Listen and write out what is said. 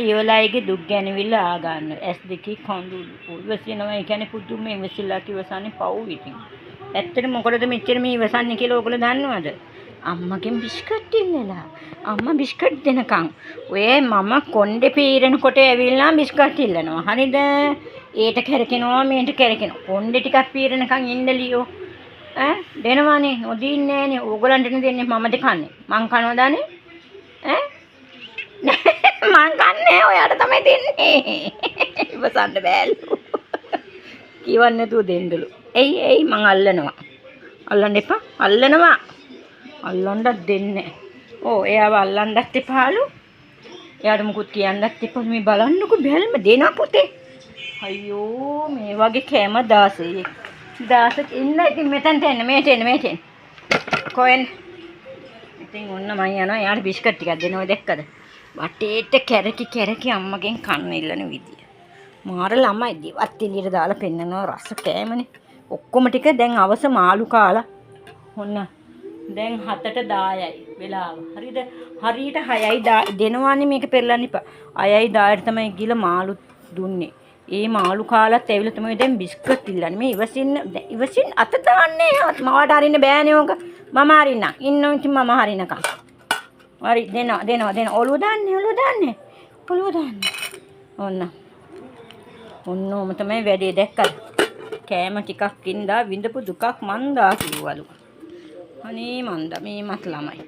ලියවලායිගේ දුක් ගැනවිල්ල ආ ගන්න. ඇස් දෙකේ කඳුළු. ඉවසිනවා. ඒ කියන්නේ පුදුම ඉවසිල්ලක් ඉවසන්නේ පව් ඉතින්. ඇත්තට මොකටද මෙච්චර මේ ඉවසන්නේ කියලා ඕගොල්ලෝ දන්නවද? අම්මගෙන් බිස්කට් ඉල්ලලා. අම්මා බිස්කට් දෙනකන්. ඔය මම කොණ්ඩේ පීරනකොට ඇවිල්ලා බිස්කට් ඉල්ලනවා. හරිද? ඒට කැරකෙනවා මේට කැරකෙනවා. කොණ්ඩේ ටිකක් පීරනකන් ඉන්න ලියෝ. ඈ දෙනවනේ. නොදී ඉන්නේ නෑනේ. ඕගොල්ලන්ටනේ දෙන්නේ. මමද කන්නේ. මං කනවද අනේ? ඈ මං කන්නේ ඔයාට තමයි දෙන්නේ. ඉවසන්න බෑලු. කියවන්න නැතුව දෙන්නලු. එයි එයි මං අල්ලනවා. අල්ලන්න එපා. අල්ලනවා. අල්ලන්නත් දෙන්නේ. ඔව් එයාව අල්ලන්නත් එපාලු. එයාට මුකුත් කියන්නත් එපා. මේ බලන්නකෝ බැල්ම දෙනවා පුතේ. අයියෝ මේ වගේ කෑම 16. 16 ඉන්න ඉතින් මෙතනට එන්න මේට එන්න මේට එන්න. කොහෙන්? ඉතින් ඔන්න මං යනවා එයාට බිස්කට් ටිකක් දෙනවා දැක්කද? වටේට කැරකි කැරකි අම්මගෙන් කන්න ඉල්ලන විදිය. මාර ළමයි දිවත් එළියට දාලා පෙන්නනවා රස කෑමනේ. ඔක්කොම ටික දැන් අවස මාළු කාලා. ඔන්න දැන් 7ට 10යි වෙලාව. හරිද? හරියට 6යි දෙනවානේ මේක පෙරලන්න එපා. 6යි 10ට තමයි ගිහලා මාළු දුන්නේ. ඒ මාළු කාලත් ඇවිල්ලා තමයි දැන් බිස්කට් ඉල්ලන්නේ. මේ ඉවසින්න ඉවසින් අත දාන්නේ. මවට අරින්න බෑනේ ඕක. මම අරින්නම්. ඉන්න ඉතින් මම හරිනකම්. හරි දෙනවා දෙනවා දෙනවා. ඔළුව දාන්නේ ඔළුව දාන්නේ. ඔළුව දාන්නේ. ඔන්න. ඔන්න ඔහම තමයි වැඩේ දැක්කද? කෑම ටිකක් ඉඳා විඳපු දුකක් මන්දා කිව්වලු. අනේ මන්දා මේ මත් ළමයි.